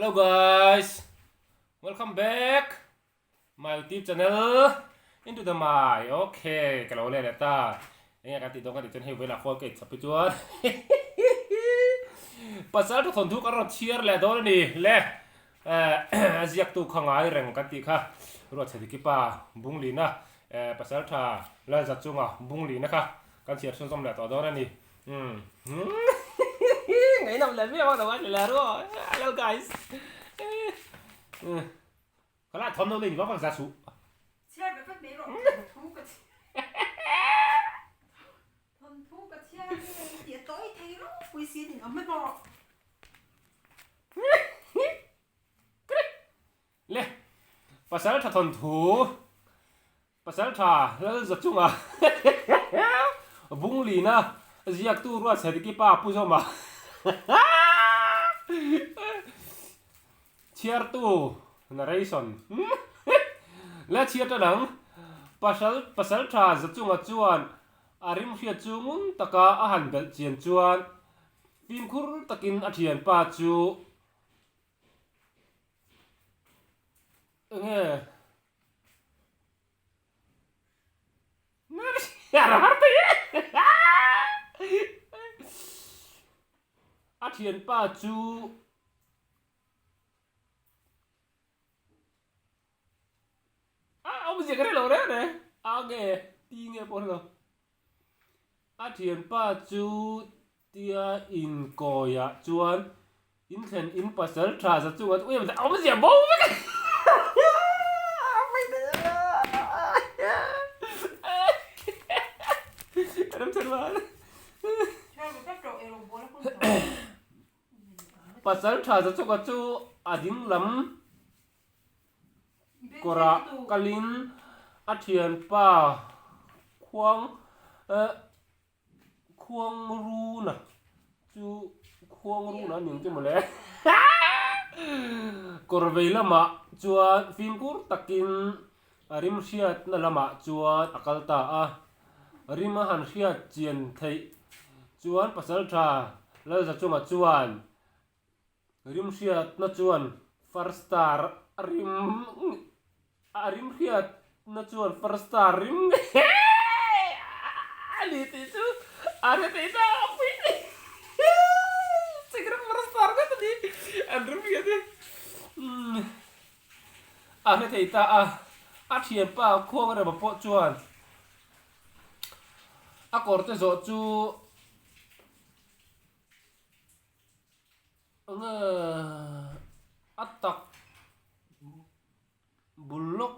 Hello guys, welcome back my YouTube channel into the my okay ka lo le leh ta enge kan tih dawn ka tih chuan hei velah khawl ka inchhap hi chuan pasal tha thawnthu kan rawn chhiar leh dawn a ni le a ziaktu kha ngai reng kan tih kha Ruatchhadiki pa Bunglina pasal tha Lalzachunga Bunglina kha kan chhiar chhunzawm leh tawh dawn a ni. Umm Ngaihnawm leh viau a lo ngaithla leh ruah Hello guys Ka la thawm lo nei vak vak za suh. Chhiar ve vek mai rawh thawnthu ka chhiar thawnthu ka chhiar nge tih a tawi thei ropui si nin awm hmanhmawh rawh. Le pasal tha thawnthu Pasaltha Lalzachunga Bunglina ziaktu Ruatchhadiki pa Pu Zawma chhiartu narration la chhiar ta dang Pasal Pasaltha Zachunga chuan a rim hriat chu ngun taka a han belh chian chuan fimkhur takin a thianpa chu enge A thianpa chu a awmzia ka hre lo reng reng a nge ti nge pawh hre lo a thianpa chu tia inkawiah chuan In thlen in pasal tha za chunga chu ui awmzia bo vek a Pasal tha za chunga chu a ding lam kawrah kalin a thianpa khuang Khuangruna chu Khuangruna a ni ang che mawle. Kawr vei lamah chuan fimkhur takin a rim hriatna lamah chuan a kal ta a. Rim a han hriat chian theih chuan Pasaltha Lalzachunga chuan rim hriatna chuan first star a rim a rim hriatna chuan first star rim a ni tih chu a hre thei ta a pui secret first star ngawt a ni an rim hriat hi a hre thei ta a a thianpa Khuangrema pawh chuan a kawr te zawh chu Enge a tak bul lawk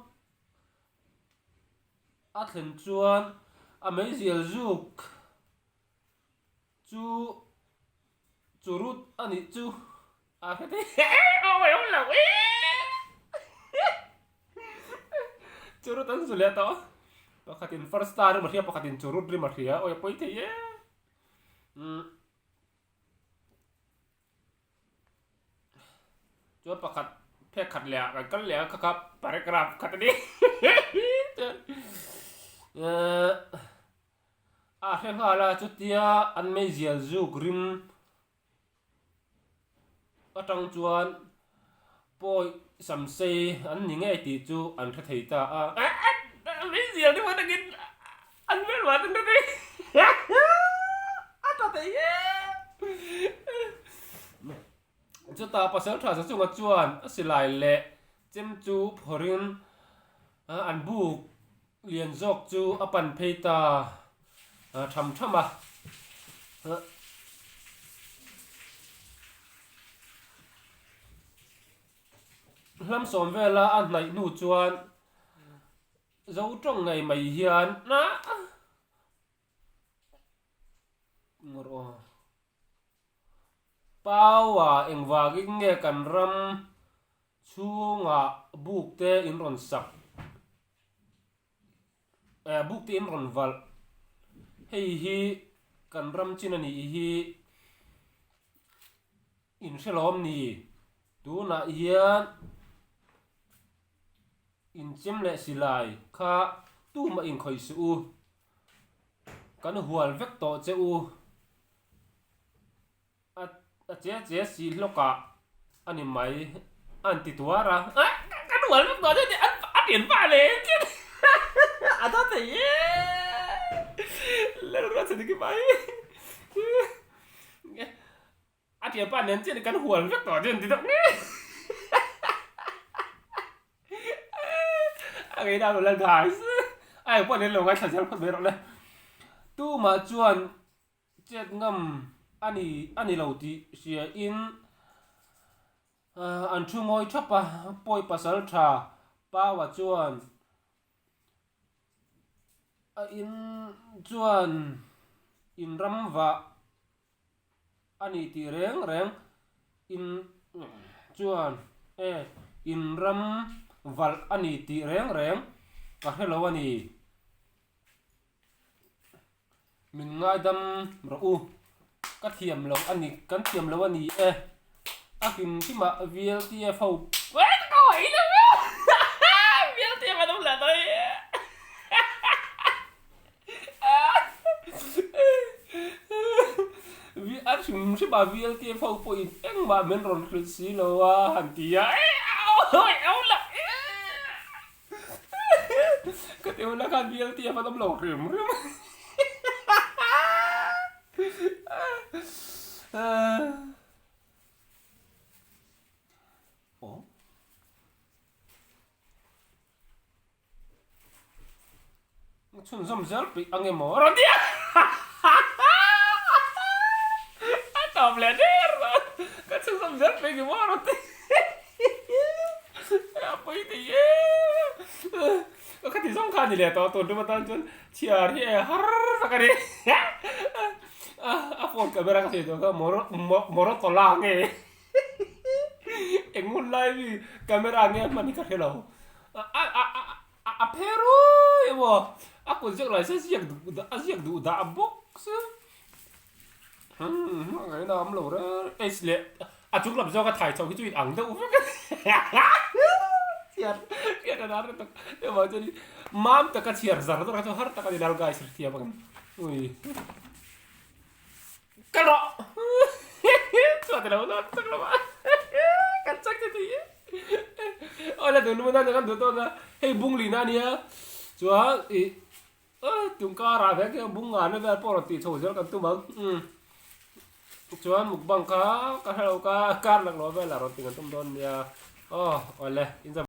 a thlen chuan a meizial zuk chu churut a nih chu a hre thei churut an zu leh tawh pakhatin first star rim a hria pakhatin churut rim a hria awi a pawi thei e. Chuan pakhat phek khat leh ah kan kal leh a kha kha paragraph khat a ni chuan a hre nghal a chutia an meizial zuk rim atang chuan pawi samsei an ni ngei tih chu an hre thei ta a meizial ni maw takin an hmel mah an hre thei a tha thei em chutah pasal tha chunga chuan a silai leh chem chu phawrhin an buk lian zawk chu a pan phei ta tham tham a. Hlam sawm vela a hnaih hnu chuan zo tawng ngei mai hian Paua engvangin nge kan ram chhungah buk te in rawn sak eh buk te in rawn valh hei hi kan ram chin a nih hi in hre lawm ni tunah hian Inchem leh silai kha tumah inkhawih suh u, kan hual vek tawh che u. A che che si hlawkah a ni mai a han ti tuar a, ka nual vek tawh chuan a pian pah leh chian a dawt thei e Lalruatchhan hi mai a pian pah nen chian kan hual vek tawh chuan ti deuh nge a ngei na lo la guys a engpawh nen lo ngaithla zel phawt mai rawh le tumah chuan Chet ngam a ni a ni lo tih hria in an thu ngawi thap a, pawi pasal tha Paua chuan a in chuan in ram vah a ni tih reng reng in chuan e in ram valh a ni tih reng reng ka hre lo a ni. Min ngaidam rawh u, ka thiam lo a ni, kan thiam lo a ni e. A hrim hrimah VLTF ho VLTF an awm leh daih e. A hrim hrimah VLTF ho pawhin engmah min rawn hrilh si lo a han ti a. Ka ti hun khan VLTF an awm lo hrim hrim. Oh. Chhunzawm zel peih ang emaw rawn ti a. A tawp leh der. Ka chhunzawm zel peih ang emaw rawn ti. A pawi thei e. Ka khati zawng kha a ni leh tawh tun tum atan chuan chhiar hi e har tak a ni. A phone camera ka thei tawh kha Morotola nge eng hun lai mi camera nge a hman hi ka hre lo. A phe ruai emaw a kut ziak lai se ziak duh dah a ziak duh dah bawk se umm a ngaihna awm lo reng H leh a chung lam zawk a thai chho hi chu in ang deuh vek a chhiar hriat a nar tak emaw chuan mam taka chhiar zar zawk chu har tak a ni lal guys hrethiam ang ui ka rawh chhuah te lo nar tak lo a kan chak che thei e aw la tun hmun a kan duh tawk a hei bung lihna a nia chuan ih tungkar ah vek hian bung ngahna vel pawh rawn tih chho zel kan tum ang umm chuan mukbang kha ka hre lo ka kar laklawh vel ah rawn ti kan tum dawn nia aw awle in.